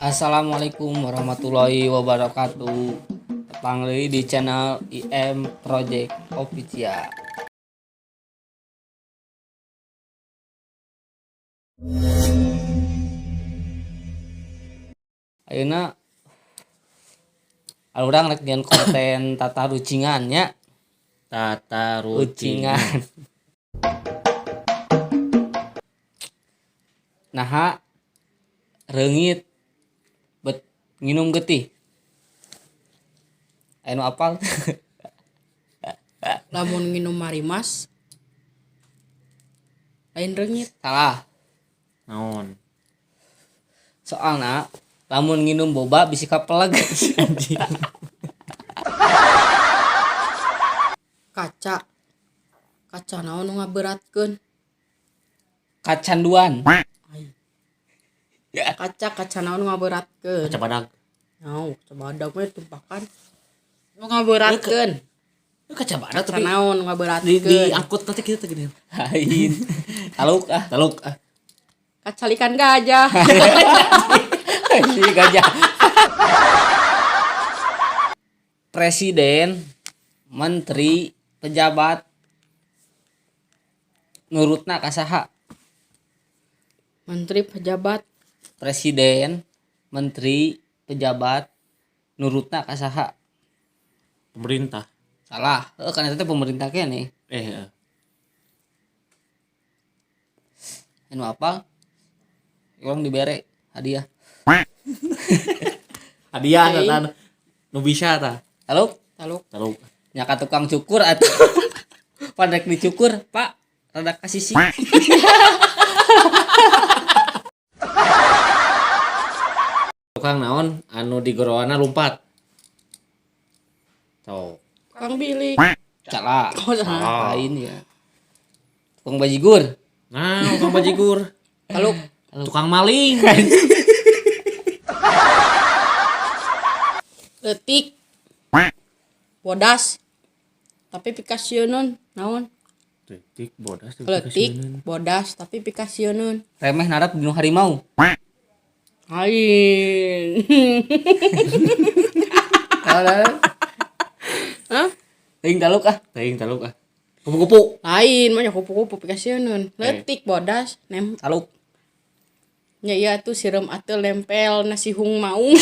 Assalamualaikum warahmatullahi wabarakatuh. Tepang deui di channel IM Project Official. Ayeuna urang rek nyieun konten tata rucingan nya. Tata Rucingan. Naha reungit bet nginum getih. Aya nu apal? Lamun nginum marimas lain reungit. Salah. Naon? Soalna lamun nginum boba bisi kapeleg. Anjing. Kaca. Kaca naon nu ngaberatkeun? Kacanduan. Kaca kaca naon nu ngaberatkeun? Kaca badag. Naon, kaca badag mah tumpakan. Nu ngaberatkeun. Kaca badag Kaca tapi naon nu ngaberatkeun? Diangkut nanti kita gini. Lain. Taluk ah. Taluk ah. Kacalikan gajah. Si gajah. Presiden, menteri, pejabat nurutna ka saha? Menteri pejabat. Presiden, menteri, pejabat nurutna ka saha? Pemerintah. Salah. Heuh, kan eta teh pemerintah keneh. Heeh. Anu apal? Urang dibere hadiah. Hadiah tah nu bisa tah. Taluk? Taluk. Taluk. Nya ka tukang cukur atuh. Pan rek dicukur, Pak. Rada ka sisi. Tukang naon anu digorowana lumpat? Sok. Tukang bilik. Salah. Oh, salah. Lain ya. Tukang bajigur. Nah, tukang bajigur. Taluk. Tukang maling. Leutik. Bodas. Tapi pikasieunun naon? Leutik bodas tapi Leutik pikasieunun. bodas tapi pikasieunun. Remeh narap dinu harimau. Lain. Hah? Teuing taluk ah. Teuing taluk ah. Kupu-kupu. Lain mah nya kupu-kupu pikasieunun. Leutik bodas nem Taluk. Nya ieu atuh sireum ateul nempel nasi hung maung.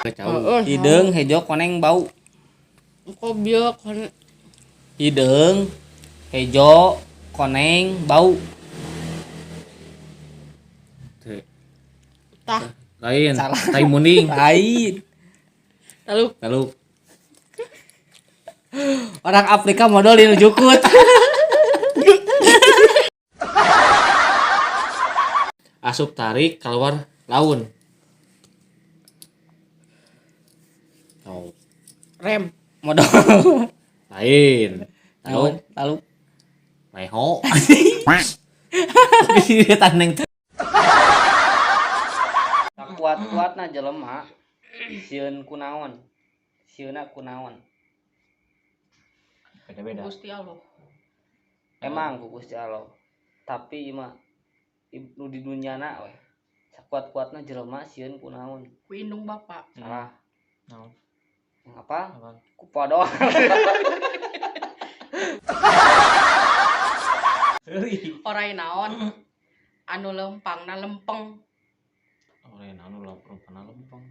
Kacau. Hideung hejo koneng bau. Goblok kon Hideung hejo koneng bau. Tah. Lain. Salah. Tai munding. Lain. Taluk. Taluk. Orang Afrika modal di jukut. Asup tarik keluar laun. Oh. Rem. Modal. Lain. Taluk. Taluk. Leho. Dia taneng. Kuat-kuatna jelema sieun kunaon? Sieunna kunaon? Beda-beda. Gusti Allah. Emang ku Gusti Allah. Tapi ieu mah nu di dunyana we. Sakuat-kuatna jelema sieun kunaon? Ku indung bapak. Salah. Naon? Yang apa? Apa? Ku podol. Orai naon? Anu lempangna lempeng. Orai naon nu lempangna lempeng.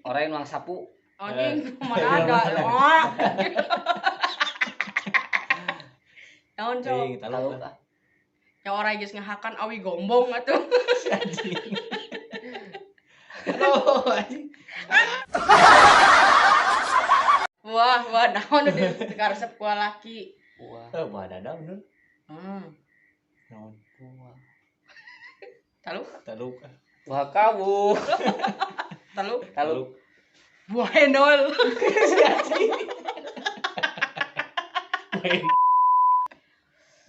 Orai nuang sapu. Anjing, mana ada. Oh. Naon sok? Taluk ah. Nya orai geus ngahakan awi gombong atuh. Anjing. Aduh, anjing. Wah, wah naon nu dikaresep ku lalaki. Wah. Eh, ada bener. Naon? Wah. Taluk? Taluk. Wah kawu. Taluk. Taluk. Buah endol.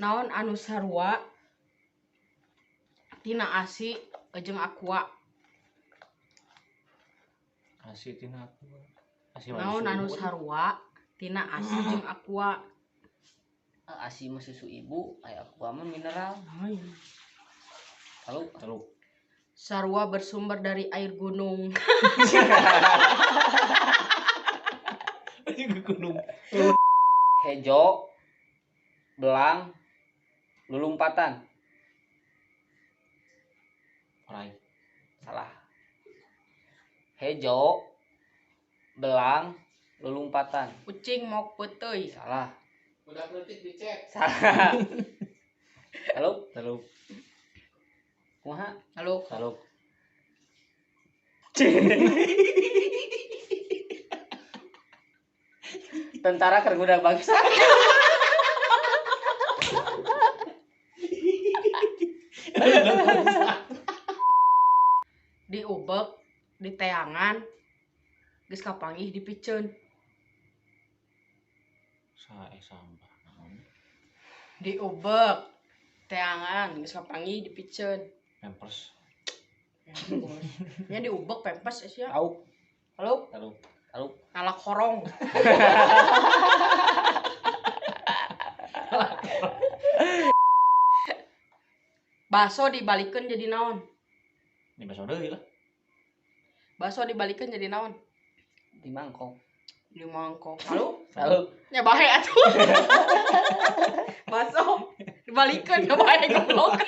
Naon anu sarua tina asi jeung aqua. Asi tina aqua. Asi Naon anu sarua tina asi jeung aqua. Asi mah susu ibu, aya aqua mah mineral. Lain. Lalu Teluk. Sarua bersumber dari air gunung. Anjing ke gunung. Hejo belang lulumpatan. Orai. Salah. Hejo belang lulumpatan. Kucing mau peuteuy. Salah. Udah kritik dicek. Salah. Lalu Teluk. kumaha? Halo. Teluk. Tentara keur ngudag bangsa. Diubek di teangan geus kapanggih dipiceun. Sae sampah. Naon? Diubek teangan geus kapanggih dipiceun. Pampers. Nya diubek pempes sia. Tahu. Halo, Teluk. Lalu ngalak horong. Baso dibalikeun jadi naon? Ini baso deui lah. Baso dibalikeun jadi naon? Di mangkok. Di mangkok. Halo? Lalu Nya bahe atuh. Baso dibalikeun nya bahe goblok.